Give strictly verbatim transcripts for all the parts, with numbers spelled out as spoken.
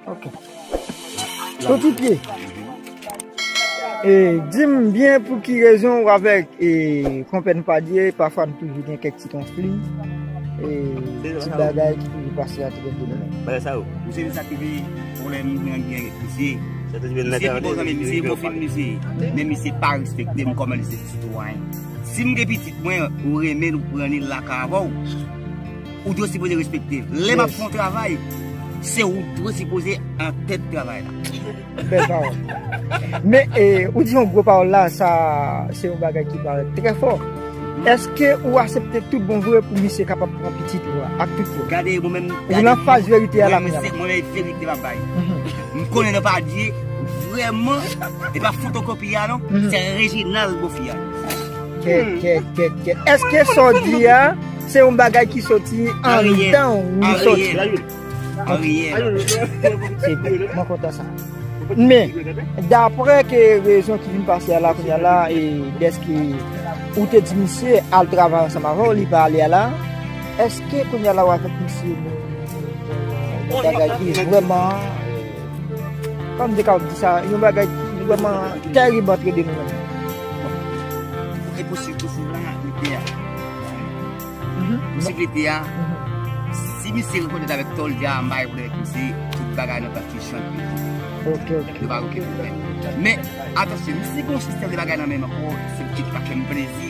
Ok. Ton Ti Pye. E, di m byen pou ki rezon ou avèk, e, konpè n Padye, pafwa n toujou gen kèk ti konfli, e, ti bagay ki toujou pase ant nou. Bagay sa yo. Ou se sa ki vin pwoblèm mwen gen avèk misye. Misye pi bon zanmi misye, bon fim misye. Men misye pa respekte m kòman li se sitwayen. Si m gen pitit mwen, ou renmen l, ou pran li lakay avè w, ou dwe sipoze respekte l. Lè m ap fè yon travay, se ou dwe sipoze an tèt travay la. Bèl pawòl. Men, e, ou di yon gwo pawòl la, sa, se yon bagay ki parèt trè fò. Èske ou aksepte tout bon vre pou misye kapab pran pitit ou a, ak tout yo? Gade, mwen menm, ou nan faz verite a la, mwen menm, se, mwen menm, verite m ap bay. M konnen nan Padye, vrèman, e pa fotokopi a, non, se Reginald Bofi a. Kèt, kèt, kèt, kèt. Èske sa w di a, se yon bagay ki soti anndan ou li soti? An reyèl. Se byen, mwen kontan sa. Men, daprè ke rezon ki vin pase a la kounye a la, e dèske ou te di misye al travay ansanm avè w, li pa ale a la, èske kounye a la w avèk misye, nou, nou, nou, nou, yon bagay ki vrèman, kòman m te kapab di sa, yon bagay ki vrèman tèrib antre de nou menm? Bon. E pou sitou sou la, li te a. Posiblite a, si misye rekonèt avèk tò l, di a, m pa gen pwoblèm avèk misye, tout bagay nan plas li chante. Ok, ok. Nou pa gen okenn pwoblèm. Men, atansyon, misye gen yon sistèm de bagay nan men m ankò, se ki pa fè m plezi.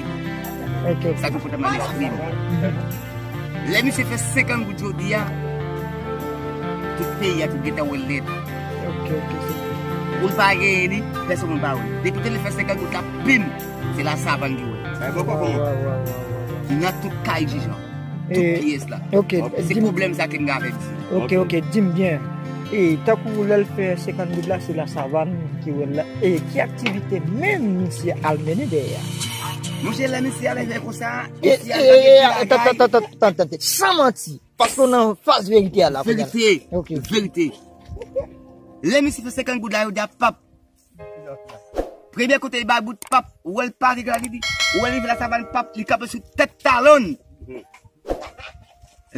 Ok, ok. Sa gen pwoblèm nan lespri m. Lè misye fè senkant goud jodi a, tout peyi a, tout gentan wè l nèt. Ok, ok, se vre. Ou l pa genyen li, pèsonn moun pa wè l. Depi te li fè senkant goud la, pim! Se Lasavann ki wè. Nan tout kay Jijan. Tout pyès la. Ok, se pwoblèm sa ke m gen avèk misye. Ok, ok, di m byen. E tankou lè l fè senkant goud la, se Lasavann ki wè l la. E ki aktivite menm misye al mennen dèyè a? Monchè, lè misye al fè konsa, misye al fè bagay. Tann, tann, tann, tann, tann, tann. San manti. Paske w nan faz verite a la. Verite. Ok. Verite. Lè misye fè senkant goud la, yo di a pap. Premye kote li bay bout pap, ou wè l pare la, li di, ou wè l rive Lasavann pap, li kanpe sou tèt talon l.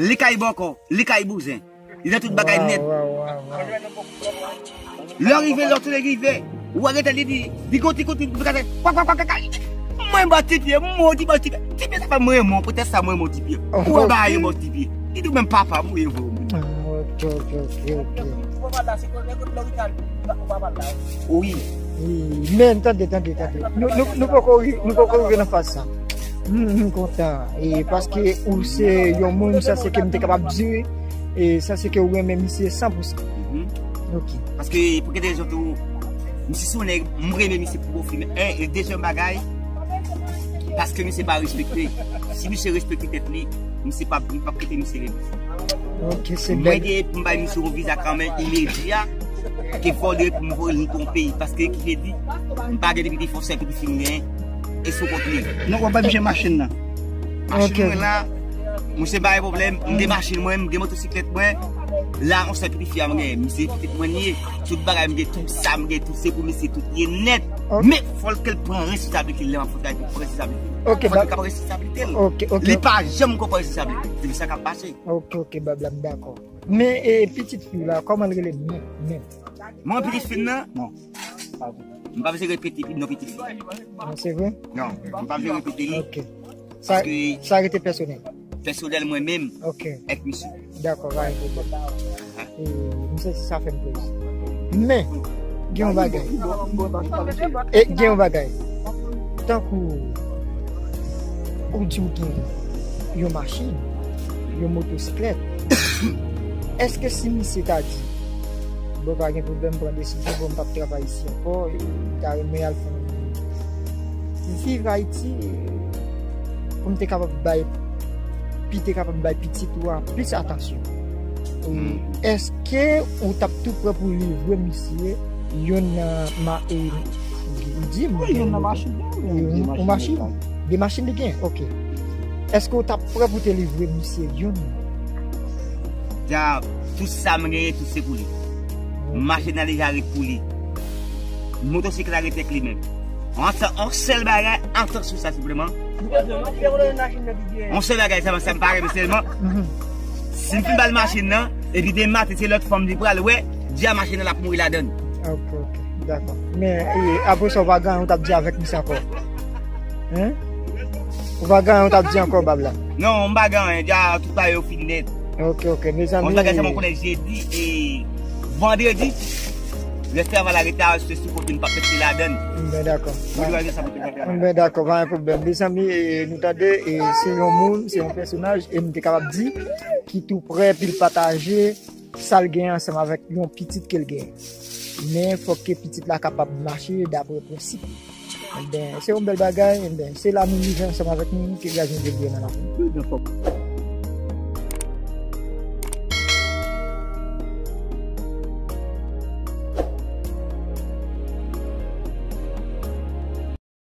Li kay bòkò, li kay bouzen. Li nan tout bagay nèt. Lè w rive, lè w tounen rive, ou wè gentan li di, li gon ti kout, li kase, kwa, kwa, kwa, kwa, kwa. Mwen bò Ti Pye, mwen ti bò Ti Pye. Ti Pye sa fè mwen renmen w, poutèt sa mwen renmen w Ti Pye. Ou wè bagay yo bò Ti Pye. Li di w menm papa m, ou ye vre w menm. Ah, ok, ok, ok, ok. Wi. Wi, men tande, tande, tande. Nou, nou, nou poko ri-, nou poko rive nan faz sa. M, m kontan. E paske ou se yon moun, sa se ke m te kapab di, e sa se ke ou renmen misye san pou san. Mhm. Ok. Paske pou gen de rezon tou, misye se yon nèg, m renmen misye pou bon fim. E, e dezyèm bagay, paske misye pa respekte. Si misye respekte tèt li, misye p ap, m p ap kite misye rele. Ok, se bèl. Mwen gen pou m bay misye yon viza kanmenm imedya, ke fò li pou m voye l nan yon peyi, paske ki vle di, m pa gen depi fò sèl pitit fi m genyen, e sou kont li. Non, w ap bay misye machin nan. Machin mwen la, misye bay pwoblèm, m gen machin mwen, m gen motosiklèt mwen, la, yon sèl pitit fi a m genyen, misye pitit mwen li ye, tout bagay m gen, tout sa m gen, tout se pou misye, tout ye nèt. Ok. Men, fò l ke l pran responsablite l, lè m ap fè bagay, pou l pran responsablite l. Ok, fò l kapab responsablite l. Ok, ok. Li pa janm ko pran responsablite l. Se sa k ap pase. Ok, ok, bab la, m dakò. Men, e, pitit fi w la, kòman l rele menm, menm? Mwen, pitit fi m nan? Non. M pa bezwen repete non pitit fi. Non, se vre? Non, m pa bezwen repete li. Ok. Sa, paske sa rete pèsonèl. Pèsonèl mwen menm, ok, èk misye. Dakò, pa gen pwoblèm. E, m santi sa fè m plezi. Men, gen yon bagay. E, gen yon bagay. Tankou ou di w gen yon machin, yon motosiklèt, èske si misye ta di, bon, pa gen pwoblèm, pran desizyon, bon, m p ap travay isi ankò, e, m ta renmen al fè yon viv Ayiti, pou m te kapab bay, pi te kapab bay pitit ou a plis atansyon. E, èske ou t ap tou prè pou livre misye yonn nan ma-, e, di m, wi, yonn nan machin, wi, yon machin, de machin li gen, ok. Èske ou t ap prè pou te livre misye yonn? Dja, tout sa m genyen, tout se pou li. Machin nan deja ret pou li. Motosiklèt la ret èk li menm. An sa, on sèl bagay, atansyon sa, silvouplè. On sèl bagay, sa, sa m pa renmen sèlman. Si m fin ba l machin nan, Epi demen maten se lòt fanm li pral wè, Dja mache nan l ap mouri ladan l. Ok, ok, dakò. Men e, apre sa, ou pa gen anyen ou t ap di avèk misye ankò? Hein? Ou pa gen anyen ou t ap di ankò, Bab la? Non, m pa gen anyen, Dja tout bagay yo fin nèt. Ok, ok, mezanmi. Yon bagay sèlman m konnen jedi e vandredi. Rès travay la rete a se sou kote m p ap mete ladan l. Ben dakò. Ben dakò, pa gen pwoblèm. Mezanmi, e, nou tande, e, se yon moun, se yon pèsonaj, e m te kapab di, ki tou prè pou l pataje sa l gen ansanm avèk yon pitit ke l gen. Men fòk ke pitit la kapab mache dapre prensip. Enben, se yon bèl bagay, enben, se la nou rive ansanm avèk nou, ke Gras Bondye beni nou.